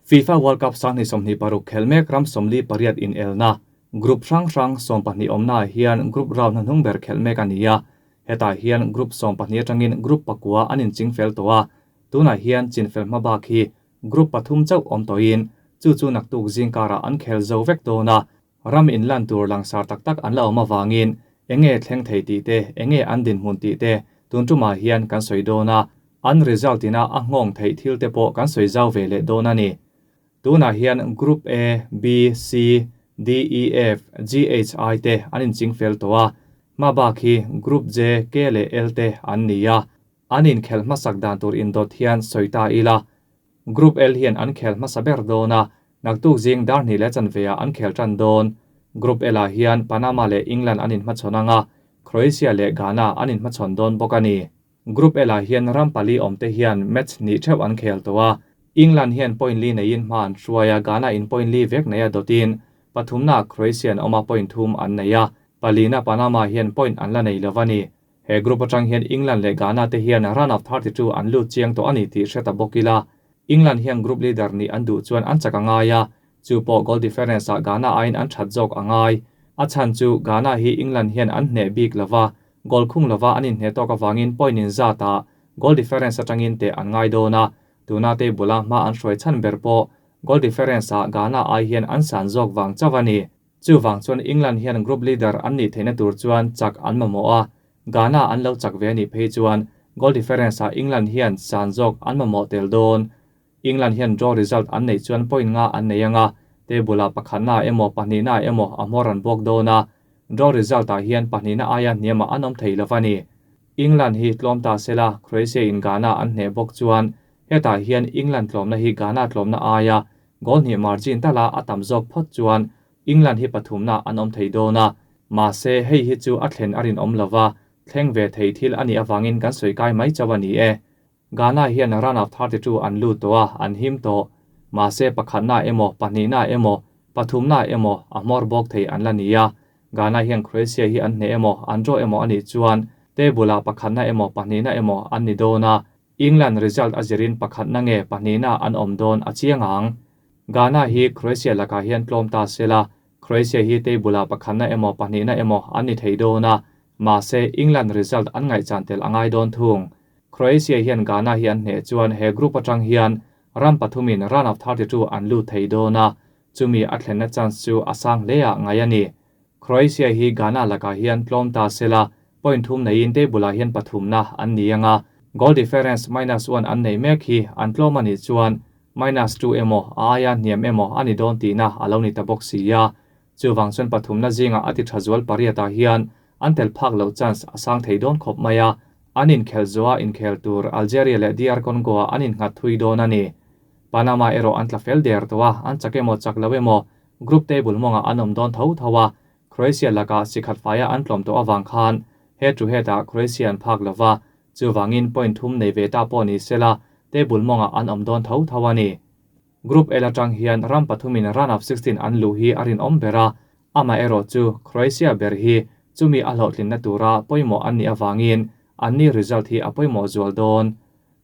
FIFA World Cup 2026 khel mek ram 48 inelna group hrang hrang 12 awmnaah hian group round hnuhnung ber khelh mek a ni a. Hetah hian group 12 atangin group pakua an inching fel tawh a, tunah hian chinfel hma bak hi group pathum chauh awm tawhin chu chu naktuk zingkarah an khel zo vek dawn a. Ram inlan tur langsar tak tak an la awm avangin enge thleng thei tih te, enge an dinhmun tih te tun tumah hian kan sawi dawn a. An result ina a nghawng theih thil te pawh kan sawi zau ve leh dawn a ni. Tunah hian Group A, B, C, D, E, F, G, H, I te an inching fel tawh a, hma bak hi Group J, K leh L te an ni a. An inkhelh hmasak dan tur indawt hian sawi ta ila. Group L hian an khel hmasa ber dawn a, naktuk zing dar hnih leh chanveah an khel tan dawn. Group L-ah hian Panama leh England an inhmachhawn ang a, Croatia leh Ghana an inhmachhawn dawn bawk a ni. Group L-ah hian ram pali awmte hian match hnih theuh an khel tawh a, England hian point li neiin hma an hruai a, Ghana in point li vek neia dawtin pathumnaah Croatia an awm a, point thum an nei a, palina Panama hian point an la nei lo a ni. He group atang hian England leh Ghana te hian round of 32 an lut chiang tawh a ni tih hre ta bawk ila. England hian group leader nih an duh chuan an chak a ngai a, chu pawh goal difference ah Ghana aiin an that zawk a ngai. A chhan chu Ghana hi England hian an hneh bik lova, goal khung lova an inhneh tawk avangin point in zat ah goal difference atangin teh an ngai dawn a, tuna table a hma an hruai chhan ber pawh goal difference ah Ghana ai hian an san zawk vang chauh a ni. Chuvang chuan England hian group leader an nih theihna tur chuan chak an mamawh a, Ghana an lo chak ve a nih phei chuan goal difference ah England hian san zawk an mamawh tel dawn. England hian draw result an neih chuan point nga an nei ang a, table ah pakhatna emaw pahnihna emaw a hmawr an bawk dawn a, draw result ah hian pahnihna aia hniamah an awm thei lo a ni. England hi tlawm ta sela Croatia in Ghana an hneh bawk chuan hetah hian England tlawmna hi Ghana tlawmna aia goal hnih margin tala a tam zawk phawt chuan England hi pathumna an awm thei dawn a, mahse hei hi chu a thlen a rinawm lova, thleng ve thei thil a nih avangin kan sawi kai mai chauh a ni e. Ghana hian round of 32 an lut tawh a, an him tawh. Mahse pakhatna emaw, pahnihna emaw, pathumna emaw a hmawr bawk thei an la ni a. Ghana hian Croatia hi an hneh emaw, an draw emaw a nih chuan table ah pakhatna emaw, pahnihna emaw an ni dawn a. England result a zirin pakhatna nge pahnihna an awm dawn a chiang ang. Ghana hi Croatia lakah hian tlawm ta sela, Croatia hi table ah pakhatna emaw, pahnihna emaw an ni thei dawn a. Mahse England result an ngaihchan tel a ngai dawn thung. Croatia hian Ghana hi an hneh chuan he group atang hian ram pathumin round of 32 an lut thei dawn a, chumi a thlenna chance chu a sang hle ah ngai a ni. Croatia hi Ghana lakah hian tlawm ta sela, point thum neiin table ah hian pathumna an ni ang a, goal difference minus one an neih mek hi an tlawm a nih chuan minus two emaw a aia hniam emaw a ni dawn tihna a lo ni ta bawk si a. Chuvang chuan pathumna zingah a ti tha zual pariat ah hian an tel phak loh chance a sang thei dawn khawp mai a, an inkhel zuah inkhel tur Algeria leh DR Congo ah an innghat thui dawn a ni. Panama erawh an tla fel der tawh a, an chak emaw chak lo emaw group table mawngah an awm dawn tho tho a, Croatia lakah sikhat faia an tlawm tawh avang khan head to head ah Croatia an phak lova, chuvangin point thum nei ve ta pawh ni sela table mawngah an awm dawn tho tho a ni. Group L atang hian ram pathumin round of 16 an luh hi a rinawm ber a, amaherawh chu Croatia ber hi chumi a hlawhtlinna tura pawimawh an nih avangin anni result hi a pawimawh zual dawn.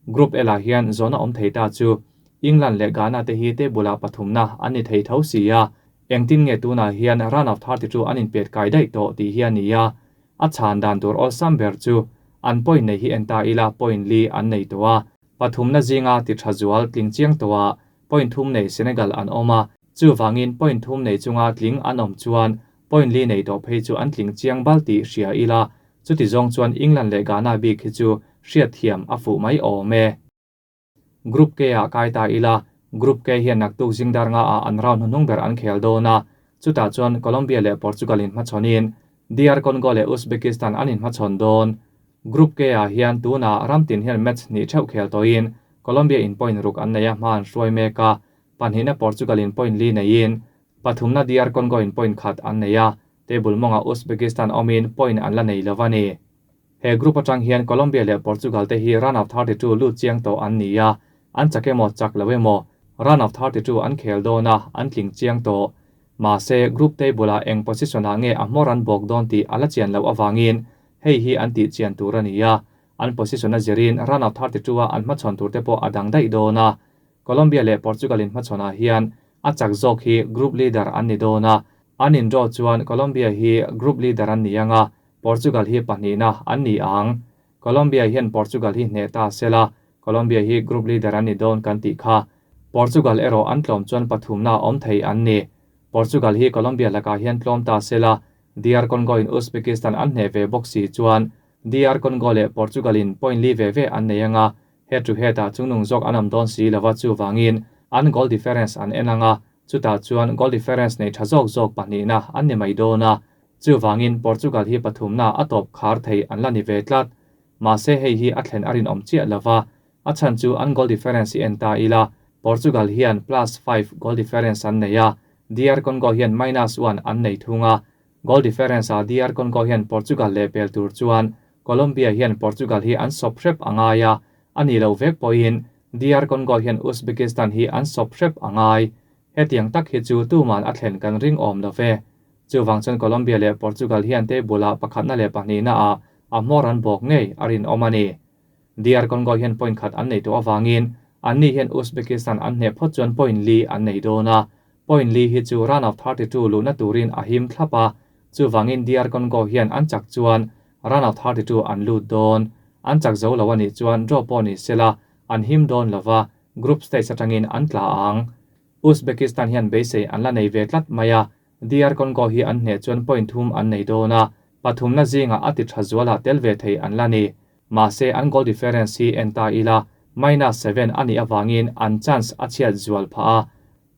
Group L ah hian zawhna awm thei ta chu England leh Ghana te hi table ah pathumna an ni thei tho si a, engtin nge tunah hian round of 32 an inpet kai daih tawh tih hi a ni a. A chhan dan tur awlsam ber chu an point nei hi en ta ila point li an nei tawh a, pathumna zinga ti tha zual tling chiang tawh a, point thum nei Senegal an awm a, chuvangin point thum nei chunga tling an awm chuan point li nei tawh phei chu an tling chiang bal tih hria ila, chuti zawng chuan England leh Ghana bik hi chu hriatthiam a fuh mai awm e. Group K ah kai ta ila, Group K hian naktuk zingdar nga ah an round hnuhnung ber an khel dawn a, chutah chuan Colombia leh Portugal inhmachhawnin DR Congo leh Uzbekistan an inhmachhawn dawn. Group K ah hian tunah ram tin hian match hnih theuh khel tawhin Colombia in point ruk an nei a hma an hruai mek a, pahnihna Portugal in point li neiin pathumna DR Congo in point khat an nei a, table mawngah Uzbekistan awmin point an la nei lo a ni. He group atang hian Colombia leh Portugal te hi round of 32 lut chiang tawh an ni a, an chak emaw chak lo emaw round of 32 an khel dawn a, an tling chiang tawh. Mahse group table ah eng position ah nge a hmawr an bawk dawn tih a la chian loh avangin hei hi an tih chian tur a ni a, an position a zirin round of 32 a an hmachhawn tur te pawh a dang daih dawn a. Colombia leh Portugal inhmachhawnah hian a chak zawk hi group leader an ni dawn a, an in draw chuan Colombia hi group leader an ni ang a, Portugal hi pahnihna an ni ang. Colombia hian Portugal hi hneh ta sela, Colombia hi group leader an ni dawn kan tih kha. Portugal erawh an tlawm chuan pathumna awm thei an ni. Portugal hi Colombia lakah hian tlawm ta sela, DR Congo in Uzbekistan an hneh ve bawk si chuan DR Congo leh Portugal in point li ve ve an nei ang a, head to head ah chungnung zawk an awm dawn si lova chuvangin an goal difference an en ang a, chutah chuan goal difference nei tha zawk zawk pahnihna an ni mai dawn a, chuvangin Portugal hi pathumna a tawp khar thei an la ni ve tlat. Mahse hei hi a thlen a rinawm chiah lova, a chhan chu an goal difference hi en ta ila, Portugal hian plus five goal difference an nei a, DR Congo hian minus one an nei thung a, Goal difference ah DR Congo hian Portugal leh pel tur chuan Colombia hian Portugal hi an sawp hrep a ngai a, a nih loh vek pawhin DR Congo hian Uzbekistan hi an sawp hrep a ngai. Hetiang tak hi chu tuman a thlen kan ring awm lo ve. Chuvang chuan Colombia leh Portugal hian table ah pakhatna leh pahnihna ah a hmawr an bawk ngei a rinawm a ni. DR Congo hian point khat an nei tawh avangin anni hian Uzbekistan an hneh phawt chuan point li an nei dawn a, Point li hi chu round of 32 luhna turin a him thlap a, chuvangin DR Congo hian an chak chuan round of 32 an lut dawn. An chak zo lo a nih chuan draw pawh ni sela an him dawn lova, group stage atangin an tla ang. Uzbekistan hian beisei an la nei ve tlat mai a, DR Congo hi an hneh chuan point thum an nei dawn a, pathumna zingah a ti tha zualah tel ve thei an la ni. Mahse an goal difference hi en ta ila minus seven a nih avangin an chance a chhiat zual phah a,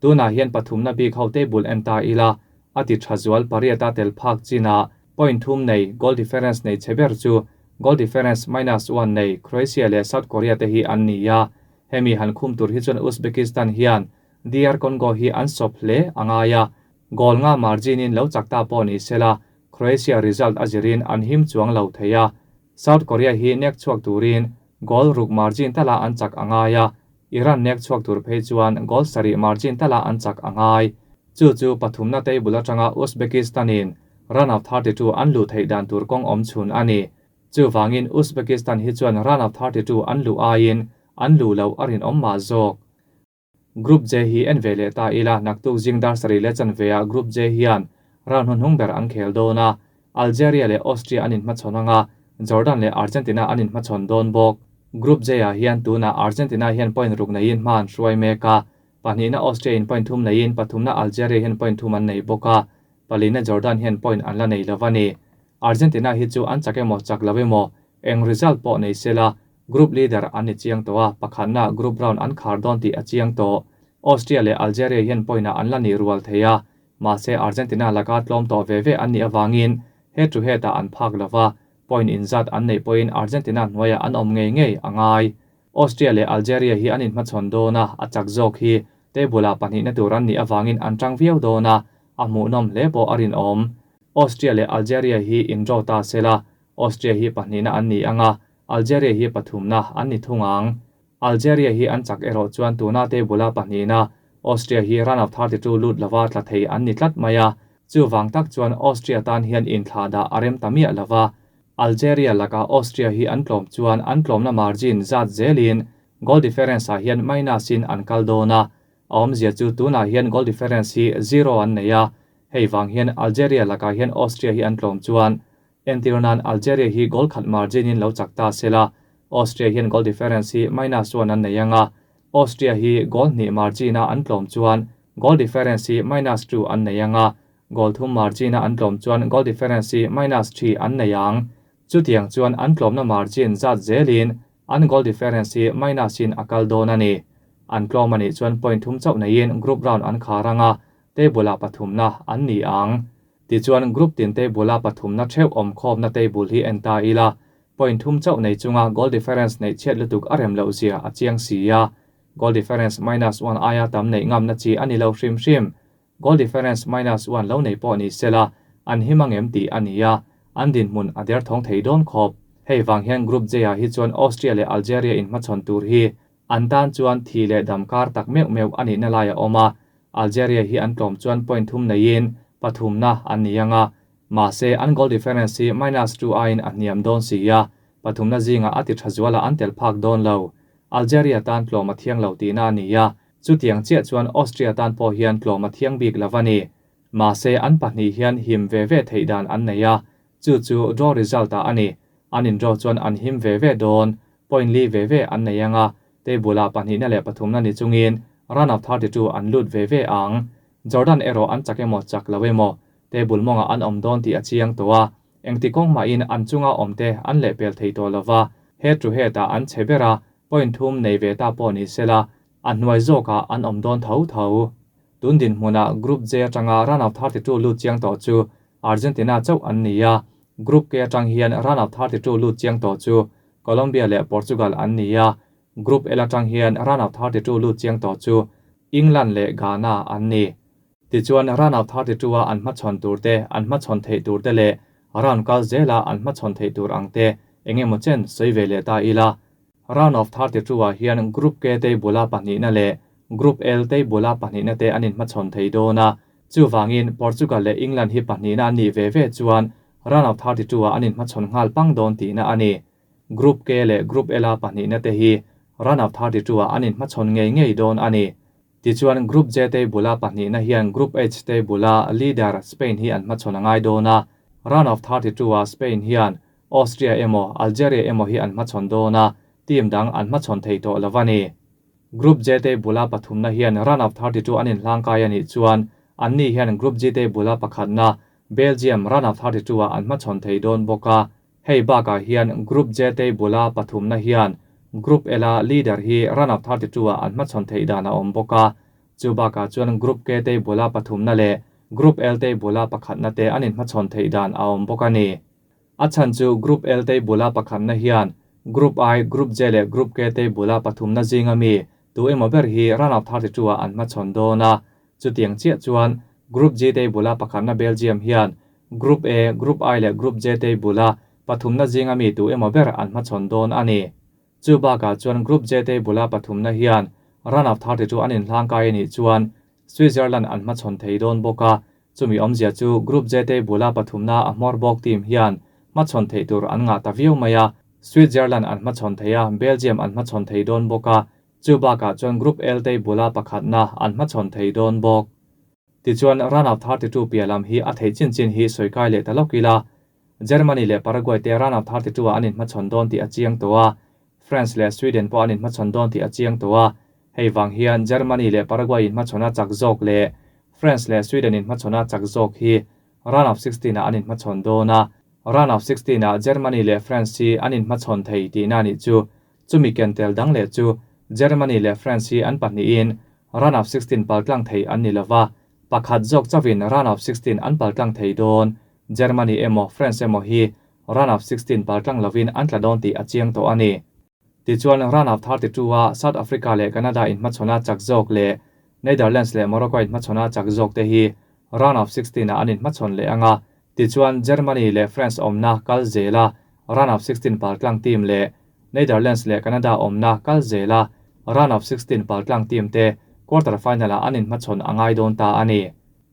Tunah hian pathumna bik ho table en ta ila, a ti tha zual pariat a tel phak chinah point thum nei goal difference nei chhe ber chu goal difference minus one nei Croatia leh South Korea te hi an ni a. Hemi han khum tur hi chuan Uzbekistan hian DR Congo hi an sawp hle a ngai a, goal nga margin in lo chak ta pawh ni sela Croatia result a zirin an him chuang lo thei a. South Korea hi nek chhuak turin goal ruk margin tala an chak a ngai a, Iran nek chhuak tur phei chuan goal sarih margin tala an chak a ngai. Chu chu pathumna table atanga Uzbekistan-in round of 32 an luh theih dan tur kawng awm chhun a ni. Chuvangin Uzbekistan hi chuan round of 32 an luh aiin an luh loh a rinawm mah zawk. Group J hi en ve leh ta ila, naktuk zing dar sarih leh chanveah Group J hian round hnuhnung ber an khel dawn a, Algeria leh Austria an inhmachhawn ang a, Jordan leh Argentina an inhmachhawn dawn bawk. Group J-ah hian tunah Argentina hian point ruk neiin hma an hruai mek a, pahnihna Austria in point thum neiin pathumna Algeria hian point thum an nei bawk a, palina Jordan hian point an la nei lo a ni. Argentina hi chu an chak emaw chak lo emaw eng result pawh nei sela group leader an ni chiang tawh a, pakhatna group round an khar dawn tih a chiang tawh. Austria leh Algeria hian point-ah an la nih rual thei a, Mahse Argentina laka tlawm tawh ve ve an nih avangin head to head ah an phak lo va, point inzat an neih pawhin Argentina hnuaiah an awm ngei ngei a ngai. Austria leh Algeria hi an inhmachhawn dawn a, a chak zawk hi table ah pahnihna tur an nih avangin an tang viau dawn a, a hmuhnawm hle pawh a rinawm. Austria leh Algeria hi in draw ta sela, Austria hi pahnihna an ni ang a, Algeria hi pathumna an ni thung ang. Algeria hi an chak erawh chuan tuna table-a pahnihna Austria hi round of 32 lut lova tla thei an ni tlat mai a, chuvang tak chuan Austria tan hian inthlah dah a rem ta miah lova. Algeria lakah Austria hi an tlawm chuan an tlawmna margin zat zelin goal difference-ah hian minus-in an kal dawn a, a awmzia chu tunah hian goal difference hi zero an nei a, hei vang hian Algeria lakah hian Austria hi an tlawm chuan Entir nan Algeria hi goal khat margin in lo chak ta sela, Austria hian goal difference hi minus one an nei ang a, Austria hi goal hnih margin a an tlawm chuan goal difference hi minus two an nei ang a, goal thum margin a an tlawm chuan goal difference hi minus three an nei ang. Chutiang chuan an tlawmna margin zat zelin an goal difference hi minus in a kal dawn a ni. An tlawm a nih chuan point thum chauh neiin group round an khar ang a, table ah pathumna an ni ang. Tichuan, group tin table-a pathumna theuh awm khawmna table hi en ta ila, point thum chauh nei chunga goal difference neih chhiat lutuk a rem loh zia a chiang si a. Goal difference minus one aia tam neih ngamna chi a ni lo hrim hrim. Goal difference minus one lo nei pawh ni sela, an him angem tih a ni a, an dinhmun a derthawng thei dawn khawp. Hei vang hian Group J-ah hi chuan Austria leh Algeria inhmachhawn tur hi an tan chuan thi leh dam kar tak meuh meuh a nihna lai a awm a, Algeria hi an tlawm chuan point thum neiin pathumna an ni ang a, mahse an goal difference hi minus two aiin a hniam dawn si a, pathumna zingah a ti tha zualah an tel phak dawn lo. Algeria tan tlawm a thiang lo tihna a ni a. Chutiang chiah chuan Austria tan pawh hian tlawm a thiang bik lo a ni. Mahse an pahnih hian him ve ve theih dan an nei a, chu chu draw result ah a ni. An in draw chuan an him ve ve dawn, point li ve ve an nei ang a, table ah pahnihna leh pathumna ni chungin round of 32 an lut ve ve ang. Jordan erawh an chak emaw chak lo emaw, table mawngah an awm dawn tih a chiang tawh a, engti kawng mahin an chunga awmte an lehpel thei tawh lo va, head to head ah an chhe ber a, point thum nei ve ta pawh ni sela, A hnuai zawkah an awm dawn tho tho. Tun dinhmunah Group J atanga round of 32 lut chiang tawh chu Argentina chauh an ni a, Group K atang hian round of 32 lut chiang tawh chu Colombia leh Portugal an ni a, Group L atang hian round of 32 lut chiang tawh chu England leh Ghana an ni. Tichuan round of 32 a an hmachhawn tur te, an hmachhawn theih tur te leh round kal zela an hmachhawn theih tur ang te eng emaw chen sawi ve leh ta ila. Round of 32 ah hian Group K table a pahnihna leh Group L table a pahnihna te an inhmachhawn thei dawn a, chuvangin Portugal leh England hi pahnihna an nih ve ve chuan Round of 32 ah an inhmachhawn nghal pang dawn tihna a ni. Group K leh Group L a pahnihna te hi Round of 32 ah an inhmachhawn ngei ngei dawn a ni. Tichuan Group J table a pahnihna hian Group H table a leader Spain hi an hmachhawn a ngai dawn a, Round of 32 ah Spain hian Austria emaw Algeria emaw hi an hmachhawn dawn a, team dang an hmachhawn thei tawh lo a ni. Group J table a pathumna hian round of 32 an inhlangkai a nih chuan anni hian Group G table a pakhatna Belgium round of 32 ah an hmachhawn thei dawn bawk a. Hei bakah hian Group J table a pathumna hian Group L a leader hi round of 32 ah an hmachhawn theih dan a awm bawk a. Chu bakah chuan Group K table a pathumna leh Group L table a pakhatna te an inhmachhawn theih dan a awm bawk a ni. A chhan chu Group L table a pakhatna hian Group I, Group J leh Group K table a pathumna zinga mi tu emaw ber hi round of 32 ah an hmachhawn dawn a. Chutiang chiah chuan Group G table a pakhatna Belgium hian Group A, Group I leh Group J table a pathumna zinga mi tu emaw ber an hmachhawn dawn a ni. Chu bakah chuan Group J table a pathumna hian round of 32 an inhlangkai a nih chuan Switzerland an hmachhawn thei dawn bawk a, chumi awmzia chu Group J table a pathumna a hmawr bawk team hian hmachhawn theih tur an ngah ta viau mai a, Switzerland an hmachhawn thei a, Belgium an hmachhawn thei dawn bawk a, chu bakah chuan Group L table a pakhatna an hmachhawn thei dawn bawk. Tichuan round of 32 piah lam hi a theih chin chin hi sawi kai leh ta lawk ila, Germany leh Paraguay te round of 32 ah an inhmachhawn dawn tih a chiang tawh a, France leh Sweden pawh an inhmachhawn dawn tih a chiang tawh a, hei vang hian Germany leh Paraguay inhmachhawn a chak zawk leh France leh Sweden inhmachhawn a chak zawk hi round of 16 ah an inhmachhawn dawn a, round of 16 ah Germany leh France hi an inhmachhawn thei tihna a nih chu. Chumi ken tel dang leh chu Germany leh France hi an pahnihin round of 16 paltlang thei an ni lova, pakhat zawk chauhin round of 16 an paltlang thei dawn. Germany emaw France emaw hi round of 16 paltlang lovin an tla dawn tih a chiang tawh a ni. Tichuan round of 32 a South Africa leh Canada inhmachhawn a chak zawk leh Netherlands leh Morocco inhmachhawn a chak zawk te hi round of 16 ah an inhmachhawn leh ang a. Tichuan Germany leh France awmna kal zela round of 16 paltlang team leh Netherlands leh Canada awmna kal zela round of 16 paltlang team te quarter final ah an inhmachhawn a ngai dawn ta a ni.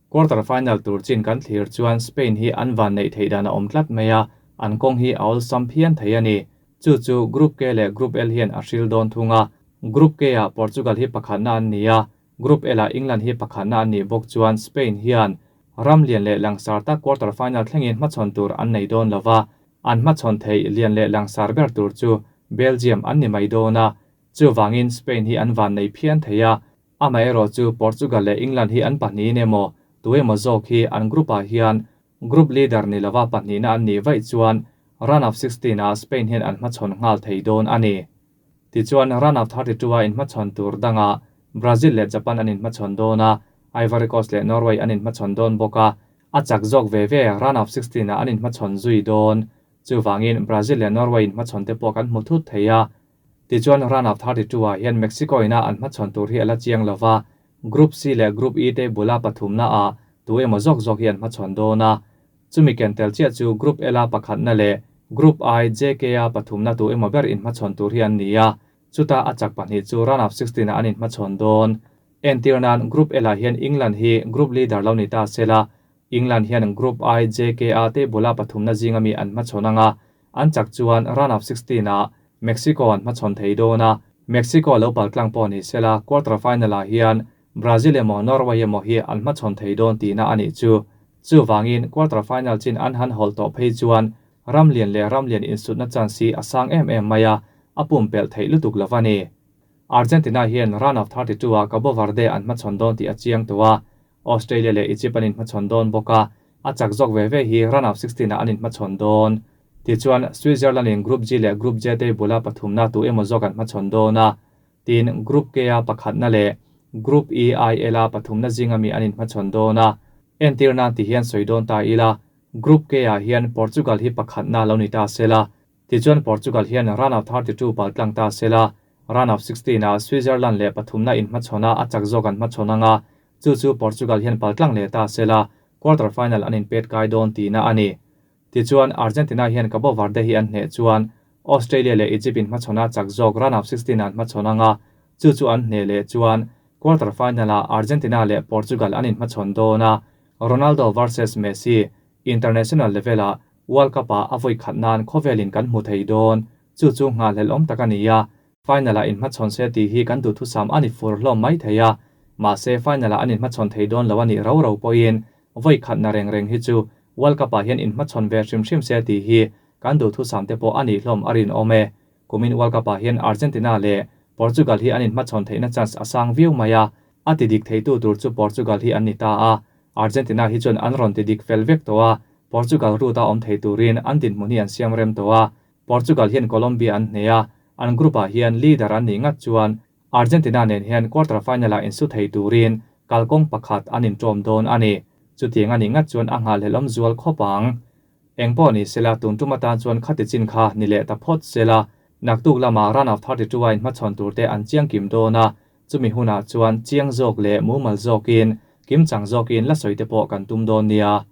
Quarter final tur chin kan thlir chuan Spain hi an van neih theih dan a awm tlat mai a, an kawng hi a awlsam phian thei a ni. Chu chu Group K leh Group L hian a hril dawn thung a, Group K ah Portugal hi pakhatna an ni a, Group L ah England hi pakhatna an nih bawk chuan Spain hian ram lian leh langsar tak quarter final thlengin hmachhawn tur an nei dawn lo va, an hmachhawn theih lian leh langsar ber tur chu Belgium an ni mai dawn a, chuvangin Spain hi an van nei phian thei a. Amaherawh chu Portugal leh England hi an pahnihin emaw tu emaw zawk hi an group ah hian group leader ni lova pahnihna an nih vaih chuan round of 16 ah Spain hian an hmachhawn nghal thei dawn a ni. Tichuan round of 32 a inhmachhawn tur dangah Brazil leh Japan an inhmachhawn dawn a, Ivory Coast leh Norway an inhmachhawn dawn bawk a, a chak zawk ve ve round of 16 ah an inhmachhawn zui dawn. Chuvangin Brazil leh Norway inhmachhawn te pawh kan hmu thut thei a. Tichuan round of 32 ah hian Mexico ina an hmachhawn tur hi a la chiang lova, Group C leh Group E te bula pathumna ah tu emaw zawk zawk hi an hmachhawn dawn a. Chumi ken tel chiah chu Group L a pakhatna leh Group I, JK a pathumna tu emaw ber inhmachhawn tur hi an ni a, chuta a chak pahnih chu round of 16 ah an inhmachhawn dawn. Entir nan Group L ah hian England hi group leader lo ni ta sela, England hian Group I, JK a te bula pathumna zinga mi an hmachhawn ang a, an chak chuan round of 16 ah Mexico an hmachhawn thei dawn a. Mexico lo paltlang pawh ni sela quarter final ah hian Brazil emaw Norway emaw hi an hmachhawn thei dawn tihna a nih chu. Chuvangin quarter final chin an han hawlh tawh phei chuan ram lian leh ram lian insutna chance hi a sang em em mai a, a pumpelh theih lutuk lo a ni. Argentina hian round of 32 ah Cabo Verde an hmachhawn dawn tih a chiang tawh a, Australia leh Egypt an inhmachhawn dawn bawk a, a chak zawk ve ve hi round of 16 ah an inhmachhawn dawn. Tichuan, Switzerland in Group G leh Group J table a pathumna tu emaw zawk an hmachhawn dawn a, tin Group K a pakhatna leh Group E I L a pathumna zinga mi an inhmachhawn dawn a. Entir nan ti hian sawi dawn ta ila, Group K ah hian Portugal hi pakhatna lo ni ta sela, tichuan Portugal hian round of 32 pal tlang ta sela, round of 16 ah Switzerland leh pathumna inhmachhawn a a chak zawk an hmachhawn anga, chu chu Portugal hian pal tlang leh ta sela, quarter final an inpet kai dawn tihna a ni. Tichuan, Argentina hian Cabo Verde hi an hneh chuan Australia leh Egypt in hmachhawn a chak zawk round of 16 an hmachhawn anga, chu chu an hneh leh chuan quarter final ah Argentina leh Portugal an inhmachhawn dawn a, Ronaldo versus Messi international level ah World Cup ah a vawi khat nan khawvel in kan hmu thei dawn, chu chu nghahhlelh awm tak a ni a, final ah inhmachhawn se tih hi kan duhthusam a ni fur hlawm mai thei a, mahse final ah an inhmachhawn thei dawn lo a nih rau rau pawhin vawi khat na reng reng hi chu World Cup ah hian inhmachhawn ve hrim hrim se tih hi kan duhthusam te pawh a nih hlawm a rinawm e. Kumin World Cup ah hian Argentina leh Portugal hi an inhmachhawn theihna chance a sang viau mai a, a ti dik theitu tur chu Portugal hi an ni ta a, Argentina hi chuan an rawn ti dik fel vek tawh a, Portugal route a awm thei turin an dinhmun hi an siam rem tawh a, Portugal hian Colombia an hneh a, an group ah hian leader an nih ngat chuan Argentina nen hian quarter final ah insu thei turin kalkawng pakhat an inṭawm dawn a ni. Chutiang a nih ngat chuan a nghahhlelawm zual khawp ang. Eng pawh ni sela tun tum atan chuan khati chin kha ni leh ta phawt sela, naktuk lamah round of 32 a inhmachhawn tur te an chiang kim dawn a, chumi hunah chuan chiang zawk leh mumal zawkin, kimchang zawkin la sawi te pawh kan tum dawn nia.